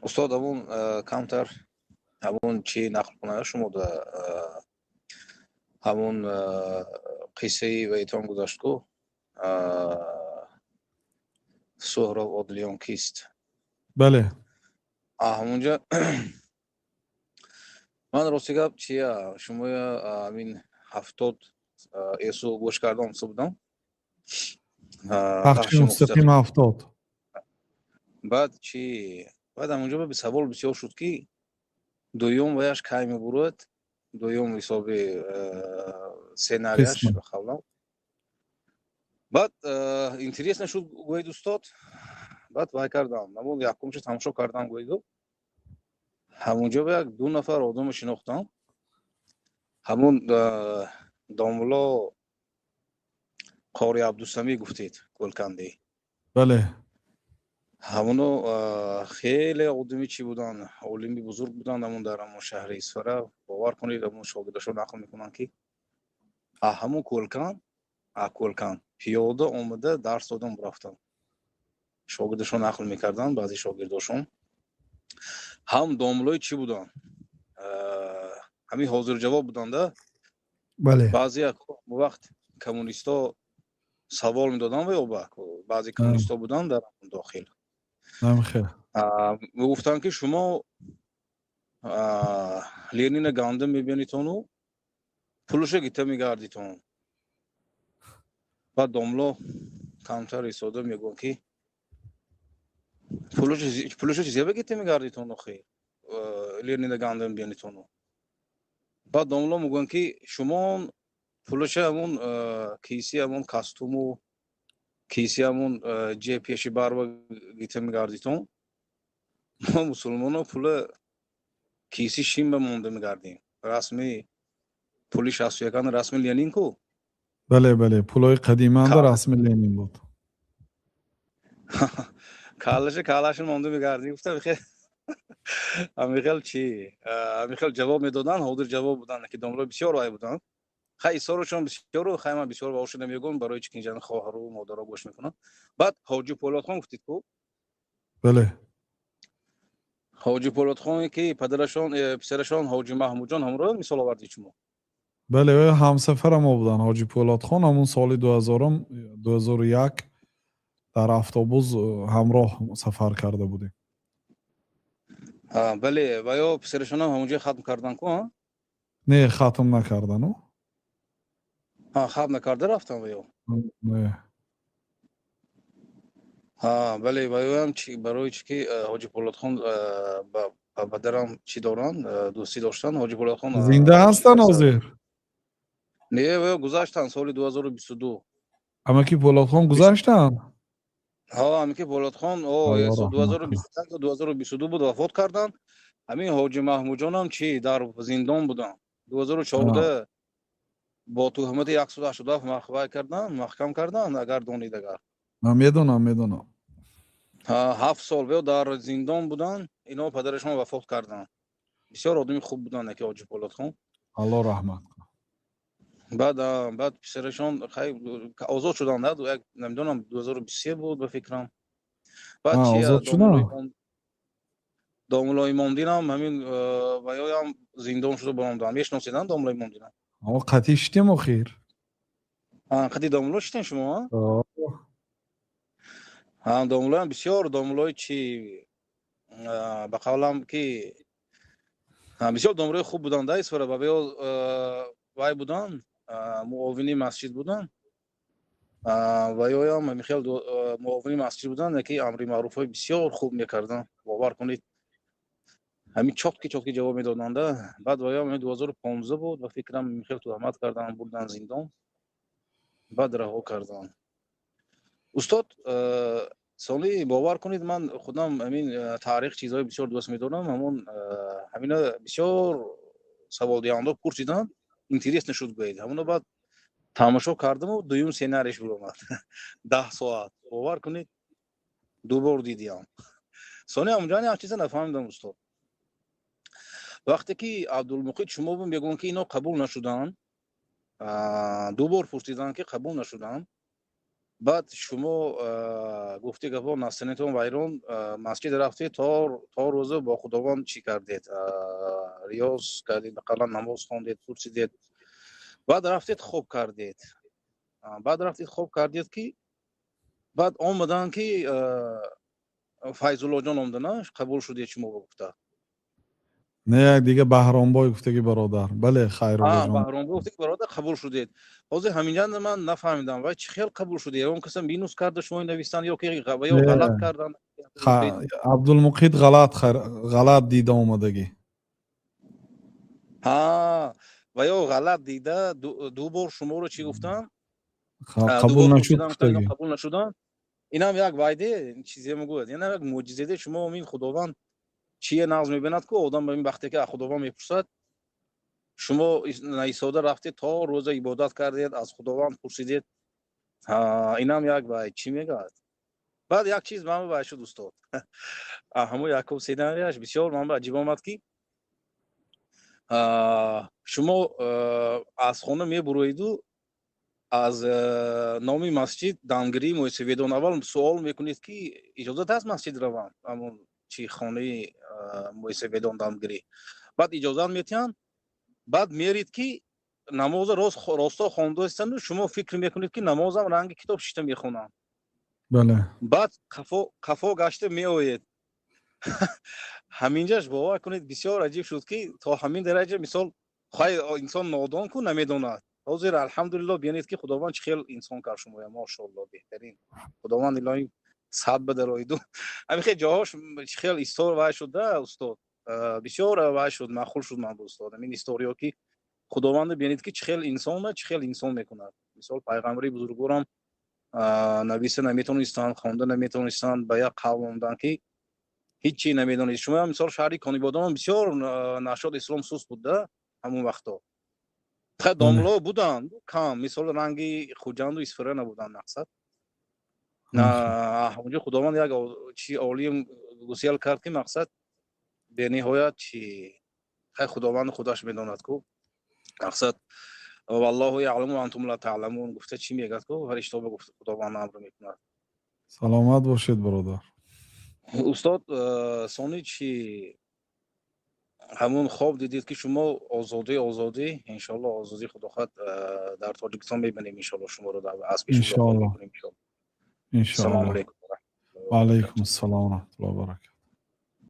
Устод, ҳамун камтар ҳамун чӣ нақл кунад шумо да, ҳамун қиссаи ваитон гузашт ку, Суҳроб Одлиён кист? Бале. Ҳамунҷа ман, рости гап, чия, шумоя ҳамин 70 эсу гӯш кардам, будам. Пахши мустақим 70. Баъд чи, баъд ҳамунҷо савол бисёр шуд, ки дуюм ваяш кай мебурад, дуюм ҳисоби сценарияш қавлам. Баъд интересно шуд, гӯед, устод. Баъд вай кардам, ҳамун якумша тамошо кардам, гӯеду ҳамунҷо як ду нафар одамро шинохтам. Ҳамун домулло Қори Абдусамӣ гуфтед, Кӯлкандӣ. Бале. Ҳамуно хеле одами чӣ буданд, олими бузург буданд ҳамун дар ҳамун шаҳри Исфара. Бовар кунед, ҳамун шогирдашон нақл мекунанд, ки ҳамун Кӯлкан, Кӯлкан пиёда омада дарс додам, рафтам. Шогирдашон нақл мекарданд, баъзе шогирдошон ҳам домлои чӣ буданд, ҳамин ҳозирҷавоб буданда. Бале. Баъзе вақт коммунистҳо савол медоданд ва ё баъзе коммунистҳо буданд дар дохил, мегуфтанд, ки шумо Ленина гандум мебинитону пулуша гита мегардитон. Баъд домло камтар истода мегӯянд, ки пулуша чизе гита мегардитон, охи Ленина гандум бинитону. Баъд домло мегӯянд, ки шумо пулуша ҳамун киси, ҳамун костюму киси, ҳамун ҷе пеши барва гита мегардитон, мо мусулмоно пула киси шимба монда мегардем. Расми пули 61-ан расми Ленин ку. Бале, пулҳои қадимаанда расми Ленин буд. Калаша калаша монда мегардем, гуфтам. Ҳамихел чи, ҳамихел ҷавоб медоданд, ҳозир ҷавоб буданд, ки домло бисёр вай буданд. Хай, исорушон бисёру, хай, ман бисёр баошо намегӯям, барои чи ки инҷа хоҳару модаро гӯш мекунанд. Баъд Ҳоҷи Полодхон гуфтед ку? Бале. Ҳоҷи Полодхоне ки падарашон, писарашон Ҳоҷи Маҳмудҷон, ҳамро мисол овардед шумо? Бале, ҳамсафара мо буданд Ҳоҷи Пӯлодхон. Ҳамун соли дуҳазорум, 2001 дар автобус ҳамроҳ сафар карда будем. Бале, ва ё писарашонам ҳамонҷо хатм кардан ку? Не, хатм накардану. Хатм накарда рафтан ва ё? Не. Бале, ва ёам барои чи ки Ҳоҷи Пӯлодхон ба падарам чӣ доранд, дӯстӣ доштанд Ҳоҷи Пӯлодхон. Зинда ҳастанд ҳозир? Не, ва ё гузаштанд соли 2022. Амаки Пӯлодхон гузаштанд? Ҳа, амаки Пӯлодхон 2021, 2022 буд, вафот карданд. Ҳамин Ҳоҷи Маҳмудҷонам чи дар зиндон буданд, 2014 бо туҳмати 187 махвай карданд, маҳкам карданд, агар донед, агар. Медонам, медонам. 7 сол ё дар зиндон буданд ино, падарашон вафот карданд. Бисёр одами хуб буданд яки Ҳоҷи Полодхон. Алло раҳмат кунад. Баъд писарашон хай озод шуданд, як намедонам, 2023 буд, ба фикрам. Баъд чи, озод шуданд? Домулло Имомдинам ҳамин ваёям зиндон шуда баромаданд. Мешиносидан домулло Имомдинам? Қатъи шидем охир. Қатъи домулло шидем шумо? Домуллоам бисёр домуллои чи, ба қавлам ки бисёр домуллои хуб буданд да Исфара. Ба ё вай буданд, муовини масҷид буданд ва ёям ҳамихел муовини масҷид буданд, яки амри маъруфҳои бисёр хуб мекарданд. Бовар кунед, ҳамин чёткий, чёткий ҷавоб медоданда. Баъд ваём 2015 буд, ба фикрам, михел туҳмат карданд, бурданд зиндон, баъд раҳо карданд. Устод, соли, бовар кунед, ман худам ҳамин таърих, чизҳои бисёр дӯст медорам. Ҳамон ҳамина бисёр саволдиҳандо пурсиданд, интересно шуд, гӯед. Ҳамоно баъд тамошо кардаму дуюм сценариш биромад, 10 соат, бовар кунед, ду бор дидиам. Сони ҳамонҷо як чиза нафаҳмидам, устод. Вақте ки Абдулмуқит шумо мегӯянд, ки ино қабул нашуданд, ду бор пурсиданд, ки қабул нашуданд. Баъд шумо гуфти гапо, настроение тон вайрон, масҷид рафтед, то рӯза бо Худованд чӣ кардед, риёз кардед, ақаллан намоз хондед, пурсидед. Баъд рафтед, хоб кардед. Баъд рафтед, хоб кардед, ки баъд омаданд, ки Файзуллоҷон омдана, қабул шудед шумо гуфта. Не, як дига, Баҳромбой гуфтаги бародар, бале, Хайруллоҷон. Баҳромбой гуфтаги бародар, қабул шудед. Ҳозир ҳаминҷа ман нафаҳмидам, вай чӣ хел қабул шуд? Ягон каса минус карда шумо навистанд ё ки ё ғалат кардан? Абдулмуқит ғалат дида омадагӣ. Ҳа, ва ё ғалат дида, ду бор шуморо чӣ гуфтанд? Қабул нашуд. Қабул нашуданд. Инам як вайде чизе мегӯяд, инам як мӯъҷизаде. Шумо ин Худованд чие нағз мебинад ку одам ба ин вақте ки аз Худованд мепурсад. Шумо наистода рафтед, то рӯза ибодат кардед, аз Худованд пурсидед. Инам як вай чӣ мегӯяд. Баъд як чиз ман вай шуд, устод, ҳамун якум сценарияш бисёр ман аҷиб омад, ки шумо аз хона мебуроиду аз номи масҷид дамгирии мӯйсафедон аввал суол мекунед, ки иҷозат ҳаст масҷид равам, ҳамон чи хонаи мӯйсафедон дамгирӣ. Баъд иҷозат метиҳанд. Баъд мерид, ки намоза росто хондаистанду шумо фикр мекунед, ки намозам ранги китоб шишта мехонам. Бале. Баъд қафо гашта меоед. Ҳаминҷаш, бовар кунед, бисёр аҷиб шуд, ки то ҳамин дараҷа, мисол, хай, инсон нодон ку намедонад. Ҳозир, алҳамдулилло, бинед, ки Худованд чӣ хел инсон кард шумоя. Мошоалло, беҳтарин. Худованд илоҳӣ сад бадароиду. Ҳамин хел ҷоҳош чӣ хел истор вай шуда, устод, бисёр вай шуд, маъқул шуд ман бо устод ҳамин историё, ки Худованд бинед, ки чӣ хел инсона чӣ хел инсон мекунад. Мисол, пайғамбари бузургворам нависа наметонистанд, хонда наметонистанд, ба як қавм омаданд, ки ҳеҷ намедонед. Шумо мисол, шаҳри Конибодом бисёр нашод ислом суст буда ҳамон вақто. Домло буданд кам, мисол, ранги Хуҷанду Исфара набуданд. Мақсад, онҷо Худованд як чи олим гусел кард, ки мақсад бениҳоят чи хай, Худованд худаш медонад ку. Мақсад, валлоҳу яъламу антум ла таъламун гуфта чӣ мегӯяд ку, фаришто ба гуфта Худованд амр мекунад. Саломат бошед, бародар. Устод, сони чи ҳамун хоб дидед, ки шумо озодӣ, озодӣ, иншоалло, озодӣ, худо хоҳад, дар Тоҷикистон мебинем, иншоалло, шуморо аз пеш. Иншоалло. Ассалому алайкум. Ва алайкум ассалом ва раҳматуллоҳи ва баракатуҳ.